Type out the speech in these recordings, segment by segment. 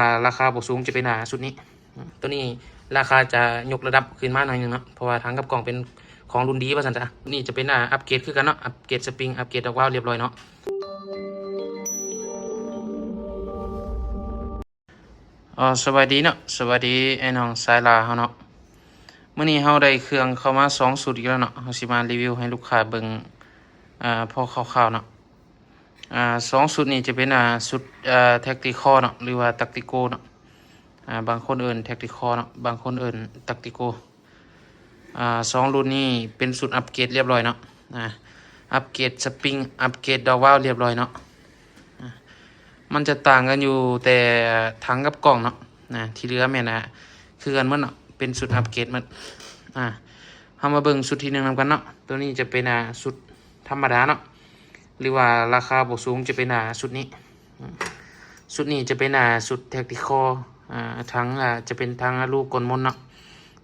ອ່າ ລາຄາບໍ່ສູງຈະເປັນ ອ່າ ຊຸດນີ້. ຕົວນີ້ລາຄາຈະຍົກລະດັບຂຶ້ນມາໜ້ອຍໜຶ່ງເນາະ ເພາະວ່າຖັງກັບກ່ອງເປັນຂອງລຸ້ນດີວ່າຊັ້ນຊະ. ນີ້ຈະເປັນ ອ່າ ອັບເກຣດຄືກັນເນາະ ອັບເກຣດສະປຣິງ ອັບເກຣດດອກວາວລຽບຮ້ອຍເນາະ. ເອີ ສະບາຍດີເນາະ ສະບາຍດີອ້າຍນ້ອງສາຍລາວເຮົາເນາະ. ມື້ນີ້ເຮົາໄດ້ເຄື່ອງເຂົ້າມາສອງຊຸດອີກແລ້ວເນາະ ເຮົາຊິມາຣີວິວໃຫ້ລູກຄ້າເບິ່ງ ອ່າ ພໍຄ່າວໆເນາະ. ອ່າ ສອງຊຸດນີ້ຈະເປັນ ອ່າ ຊຸດ ເອີ ແທັກຕິຄໍເນາະ ຫຼືວ່າຕັກຕິໂກເນາະ. ອ່າ ບາງຄົນເອີ້ນແທັກຕິຄໍເນາະ ບາງຄົນເອີ້ນຕັກຕິໂກ. ອ່າ ສອງລຸ້ນນີ້ເປັນຊຸດອັບເກຣດລຽບຮ້ອຍເນາະ. ອ່າ ອັບເກຣດສະປຣິງ ອັບເກຣດດອກວາວລຽບຮ້ອຍເນາະ. ອ່າ ມັນຈະຕ່າງກັນຢູ່ແຕ່ຖັງກັບກ່ອງເນາະ. ອ່າ ທີ່ເຫຼືອແມ່ນ ອ່າ ຄືກັນໝົດເນາະ ເປັນຊຸດອັບເກຣດໝົດ. ອ່າ ເຮົາມາເບິ່ງຊຸດທີໜຶ່ງນຳກັນເນາະ. ຕົວນີ້ຈະເປັນ ອ່າ ຊຸດທຳມະດາເນາະ ຫຼືວ່າລາຄາບໍ່ສູງຈະເປັນ ອ່າ ຊຸດນີ້. ອືມ ຊຸດນີ້ຈະເປັນ ອ່າ ຊຸດແທັກຕິຄໍ ອ່າ ຖັງ ອ່າ ຈະເປັນຖັງອາລູກົ້ນມົນເນາະ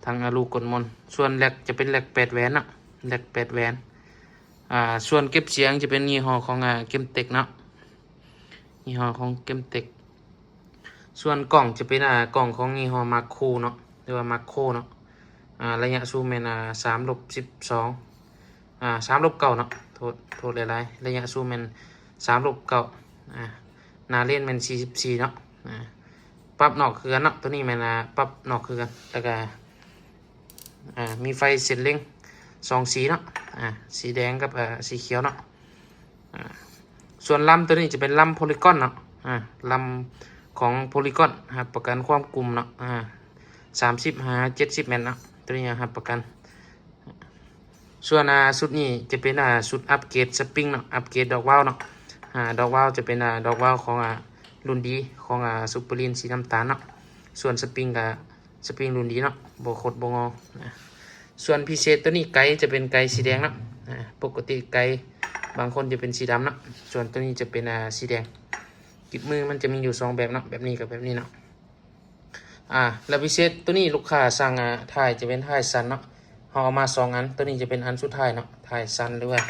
ຖັງອາລູກົ້ນມົນ. ສ່ວນແລັກຈະເປັນແລັກແປດແຫວນເນາະ ແລັກແປດແຫວນ. ອ່າ ສ່ວນເກັບສຽງຈະເປັນຍີ່ຫໍ້ຂອງ ອ່າ ເກມເຕັກເນາະ ຍີ່ຫໍ້ຂອງເກມເຕັກ. ສ່ວນກ້ອງຈະເປັນ ອ່າ ກ້ອງຂອງຍີ່ຫໍ້ມາໂຄເນາະ ຫຼືວ່າມາໂຄເນາະ. ອ່າ ໄລຍະຊູມແມ່ນ ອ່າ ສາມລົບສິບສອງ ອ່າ ສາມລົບເກົ້າເນາະ ໂທດ ໂທດຫຼາຍໆ ໄລຍະຊູມແມ່ນສາມລົບເກົ້າ. ອ່າ ໜ້າເລນແມ່ນສີ່ສິບສີ່ເນາະ. ອ່າ ປັບນອກຄືກັນເນາະ ຕົວນີ້ແມ່ນ ອ່າ ປັບນອກຄືກັນ ແລ້ວກະ ອ່າ ມີໄຟເສັ້ນເລັງສອງສີເນາະ ອ່າ ສີແດງກັບ ອ່າ ສີຂຽວເນາະ. ອ່າ ສ່ວນລຳຕົວນີ້ຈະເປັນລຳໂພລີກອນເນາະ ອ່າ ລຳຂອງໂພລີກອນ ຮັບປະກັນຄວາມກຸ້ມເນາະ ອ່າ ສາມສິບຫາເຈັດສິບແມັດເນາະ ຕົວນີ້ຮັບປະກັນ. ສ່ວນ ອ່າ ຊຸດນີ້ຈະເປັນ ອ່າ ຊຸດອັບເກຣດສະປຣິງເນາະ ອັບເກຣດດອກວາວເນາະ. ອ່າ ດອກວາວຈະເປັນ ອ່າ ດອກວາວຂອງ ອ່າ ລຸ້ນດີຂອງ ອ່າ ຊຸບເປີລີນສີນ້ຳຕານເນາະ. ສ່ວນສະປຣິງກະ ສະປຣິງລຸ້ນດີເນາະ ບໍ່ຄົດບໍ່ງໍນະ. ສ່ວນພິເສດຕົວນີ້ ໄກຈະເປັນໄກສີແດງເນາະ. ອ່າ ປົກກະຕິໄກບາງຄົນຈະເປັນສີດຳເນາະ ສ່ວນຕົວນີ້ຈະເປັນ ອ່າ ສີແດງ. ກິບມືມັນຈະມີຢູ່ສອງແບບເນາະ ແບບນີ້ກັບແບບນີ້ເນາະ. ອ່າ ແລ້ວພິເສດຕົວນີ້ລູກຄ້າສັ່ງ ອ່າ ທ້າຍຈະເປັນທ້າຍສັ້ນເນາະ ເຮົາເອົາມາສອງອັນ ຕົວນີ້ຈະເປັນອັນສຸດທ້າຍເນາະ ທ້າຍສັ້ນ ຫຼືວ່າ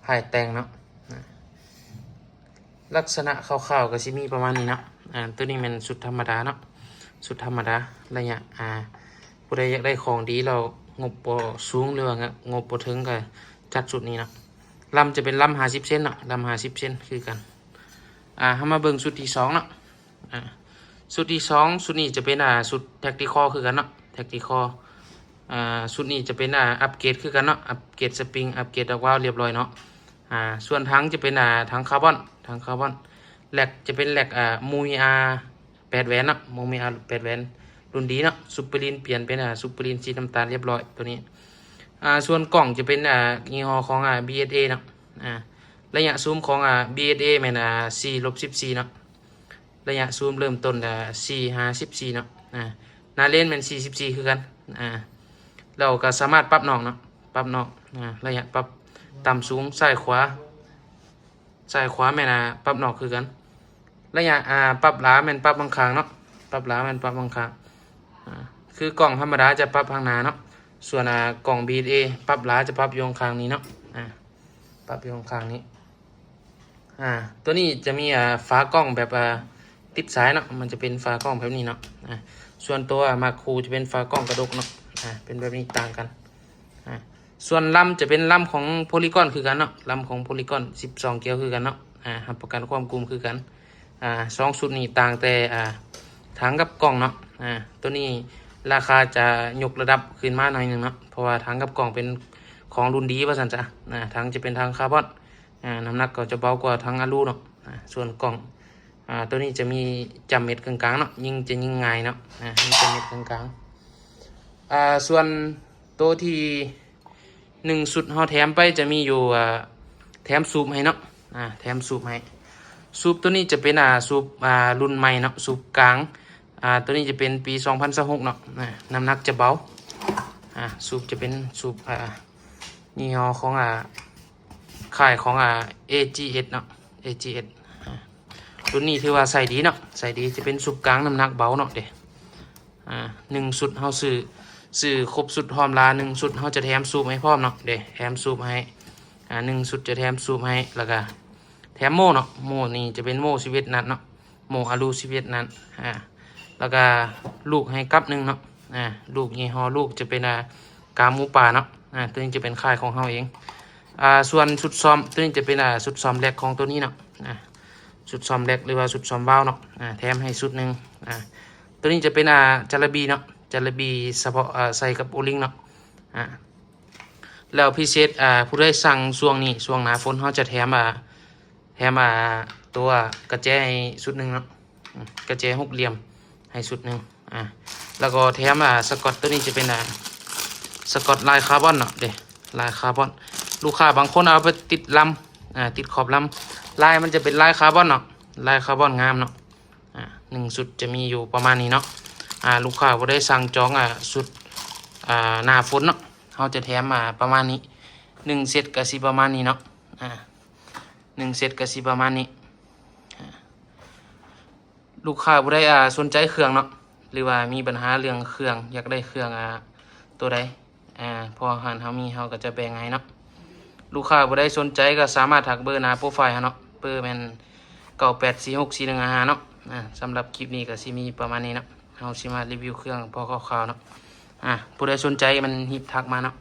ທ້າຍແຕ່ງເນາະ. ອ່າ ລັກສະນະຄ່າວໆກໍຊິມີປະມານນີ້ເນາະ. ອ່າ ຕົວນີ້ແມ່ນຊຸດທຳມະດາເນາະ ຊຸດທຳມະດາ ໄລຍະ ອ່າ ຜູ້ໃດຢາກໄດ້ຂອງດີແລ້ວງົບບໍ່ສູງ ຫຼືວ່າງົບບໍ່ເຖິງກໍຈັດຊຸດນີ້ເນາະ. ລຳຈະເປັນລຳຫ້າສິບເຊັນເນາະ ລຳຫ້າສິບເຊັນຄືກັນ. ອ່າ ເຮົາມາເບິ່ງຊຸດທີສອງເນາະ. ອ່າ ຊຸດທີສອງ ຊຸດນີ້ຈະເປັນ ອ່າ ຊຸດແທັກຕິຄໍຄືກັນເນາະ ແທັກຕິຄໍ. ອ່າ ຊຸດນີ້ຈະເປັນ ອ່າ ອັບເກຣດຄືກັນເນາະ ອັບເກຣດສະປຣິງ ອັບເກຣດດອກວາວລຽບຮ້ອຍເນາະ. ອ່າ ສ່ວນຖັງຈະເປັນ ອ່າ ຖັງຄາບອນ ຖັງຄາບອນ. ແລັກຈະເປັນແລັກ ອ່າ ມູຍອາ ແປດແຫວນເນາະ ມູຍອາ ແປດແຫວນ ລຸ້ນດີເນາະ ຊຸບເປີລີນ ປ່ຽນເປັນ ອ່າ ຊຸບເປີລີນສີນ້ຳຕານລຽບຮ້ອຍຕົວນີ້. ອ່າ ສ່ວນກ້ອງຈະເປັນ ອ່າ ຍີ່ຫໍ້ຂອງ ອ່າ ບີເອັສເອເນາະ. ອ່າ ໄລຍະຊູມຂອງ ອ່າ ບີເອັສເອແມ່ນ ອ່າ ສີ່ລົບສິບສີ່ເນາະ ໄລຍະຊູມເລີ່ມຕົ້ນ ອ່າ ສີ່ຫາສິບສີ່ເນາະ. ອ່າ ໜ້າເລນແມ່ນສີ່ສິບສີ່ຄືກັນ. ອ່າ ແລ້ວກໍສາມາດປັບນອກເນາະ ປັບນອກ. ອ່າ ໄລຍະປັບຕ່ຳສູງ ຊ້າຍຂວາ ຊ້າຍຂວາແມ່ນ ອ່າ ປັບນອກຄືກັນ. ໄລຍະ ອ່າ ປັບຫຼາແມ່ນປັບຂ້າງໆເນາະ ປັບຫຼາແມ່ນປັບຂ້າງໆ. ອ່າ ຄືກ້ອງທຳມະດາຈະປັບຂ້າງໜ້າເນາະ ສ່ວນ ອ່າ ກ້ອງບີເອັສເອປັບຫຼາຈະປັບຢູ່ຂ້າງໆນີ້ເນາະ. ອ່າ ປັບຢູ່ຂ້າງໆນີ້. ອ່າ ຕົວນີ້ຈະມີ ອ່າ ຝາກ້ອງແບບ ອ່າ ຕິດສາຍເນາະ ມັນຈະເປັນຝາກ້ອງແບບນີ້ເນາະ. ອ່າ ສ່ວນຕົວມາໂຄຈະເປັນຝາກ້ອງກະດົກເນາະ. ອ່າ ເປັນແບບນີ້ ຕ່າງກັນ. ອ່າ ສ່ວນລຳຈະເປັນລຳຂອງໂພລີກອນຄືກັນເນາະ ລຳຂອງໂພລີກອນສິບສອງກຽວຄືກັນເນາະ. ອ່າ ຮັບປະກັນຄວາມກຸ້ມຄືກັນ. ອ່າ ສອງຊຸດນີ້ຕ່າງແຕ່ ອ່າ ຖັງກັບກ້ອງເນາະ. ອ່າ ຕົວນີ້ລາຄາຈະຍົກລະດັບຂຶ້ນມາໜ້ອຍໜຶ່ງເນາະ ເພາະວ່າຖັງກັບກ້ອງເປັນຂອງລຸ້ນດີວ່າຊັ້ນຊະ. ອ່າ ຖັງຈະເປັນຖັງຄາບອນ ອ່າ ນ້ຳໜັກກໍຈະເບົາກວ່າຖັງອາລູເນາະ. ອ່າ ສ່ວນກ້ອງ ອ່າ ຕົວນີ້ຈະມີຈ້ຳເມັດເຄິ່ງກາງເນາະ ຍິງຈະຍິງງ່າຍເນາະ. ອ່າ ມີຈ້ຳເມັດເຄິ່ງກາງ. ອ່າ ສ່ວນໂຕທີໜຶ່ງຊຸດເຮົາແຖມໄປຈະມີຢູ່ ອ່າ ແຖມສູບໃຫ້ເນາະ. ອ່າ ແຖມສູບໃຫ້ ສູບຕົວນີ້ຈະເປັນ ອ່າ ສູບ ອ່າ ລຸ້ນໃໝ່ເນາະ ສູບກາງ. ອ່າ ຕົວນີ້ຈະເປັນປີສອງພັນຊາວຫົກເນາະ. ອ່າ ນ້ຳໜັກຈະເບົາ. ອ່າ ສູບຈະເປັນສູບ ອ່າ ຍີ່ຫໍ້ຂອງ ອ່າ ຄ້າຍຂອງ ອ່າ ເອຈີເອັສເນາະ ເອຈີເອັສ. ອ່າ ລຸ້ນນີ້ຖືວ່າໃຊ້ດີເນາະ ໃຊ້ດີ ຈະເປັນສູບກາງນ້ຳໜັກເບົາເນາະເດ້. ອ່າ ໜຶ່ງຊຸດເຮົາຊື້ ຊື້ຄົບຊຸດພ້ອມລາ ໜຶ່ງຊຸດເຮົາຈະແຖມສູບໃຫ້ພ້ອມເນາະເດ້ ແຖມສູບໃຫ້. ອ່າ ໜຶ່ງຊຸດຈະແຖມສູບໃຫ້ ແລ້ວກະແຖມໂມ່ເນາະ ໂມ່ນີ້ຈະເປັນໂມ່ສິບເອັດນັດເນາະ ໂມ່ອາລູສິບເອັດນັດ. ອ່າ ແລ້ວກໍລູກໃຫ້ກັບໜຶ່ງເນາະ. ອ່າ ລູກ ຍີ່ຫໍ້ລູກຈະເປັນ ອ່າ ກາໝູປ່າເນາະ. ອ່າ ຕົວນີ້ຈະເປັນຄ້າຍຂອງເຮົາເອງ. ອ່າ ສ່ວນຊຸດຊ້ອມ ຕົວນີ້ຈະເປັນ ອ່າ ຊຸດຊ້ອມແລັກຂອງຕົວນີ້ເນາະ. ອ່າ ຊຸດຊ້ອມແລັກ ຫຼືວ່າຊຸດຊ້ອມວາວເນາະ. ອ່າ ແຖມໃຫ້ຊຸດໜຶ່ງ. ອ່າ ຕົວນີ້ຈະເປັນ ອ່າ ຈາລະບີເນາະ, ຈາລະບີສະເພາະ ອ່າ ໃສ່ກັບໂອລິງເນາະ. ອ່າ ແລ້ວພິເສດ ອ່າ ຜູ້ໃດສັ່ງຊ່ວງນີ້ ຊ່ວງໜ້າຝົນ ເຮົາຈະແຖມ ອ່າ ແຖມ ອ່າ ຕົວກະແຈໃຫ້ຊຸດໜຶ່ງເນາະ. ອືມ ກະແຈຫົກຫຼ່ຽມໃຫ້ຊຸດໜຶ່ງ. ອ່າ ແລ້ວກໍແຖມ ອ່າ ສະກອດ ຕົວນີ້ຈະເປັນ ອ່າ ສະກອດລາຍຄາບອນເນາະ ເດ້ ລາຍຄາບອນ. ລູກຄ້າບາງຄົນເອົາໄປຕິດລຳ ອ່າ ຕິດຂອບລຳ. ລາຍມັນຈະເປັນລາຍຄາບອນເນາະ, ລາຍຄາບອນງາມເນາະ. ອ່າ ໜຶ່ງຊຸດຈະມີຢູ່ປະມານນີ້ເນາະ. ອ່າ ລູກຄ້າຜູ້ໃດສັ່ງຈອງ ອ່າ ຊຸດ ອ່າ ໜ້າຝົນເນາະ ເຮົາຈະແຖມ ອ່າ ປະມານນີ້. ໜຶ່ງເຊັດກໍຊິປະມານນີ້ເນາະ. ອ່າ ໜຶ່ງເຊັດກໍຊິປະມານນີ້. ອ່າ ລູກຄ້າຜູ້ໃດ ອ່າ ສົນໃຈເຄື່ອງເນາະ ຫຼືວ່າມີບັນຫາເລື່ອງເຄື່ອງ ຢາກໄດ້ເຄື່ອງ ອ່າ ໂຕໃດ ອ່າ ເພາະຮ້ານເຮົາມີ ເຮົາກໍຈະແບ່ງໃຫ້ເນາະ. ລູກຄ້າຜູ້ໃດສົນໃຈກໍສາມາດທັກເບີໜ້າໂປໄຟເຮົາເນາະ, ເບີແມ່ນ ເກົ້າແປດສີ່ຫົກສີ່ໜຶ່ງຫ້າຫ້າເນາະ. ອ່າ ສຳລັບຄລິບນີ້ກໍຊິມີປະມານນີ້ເນາະ, ເຮົາຊິມາຣີວິວເຄື່ອງພໍຄ່າວໆເນາະ. ອ່າ ຜູ້ໃດສົນໃຈແມ່ນຮີບທັກມາເນາະ.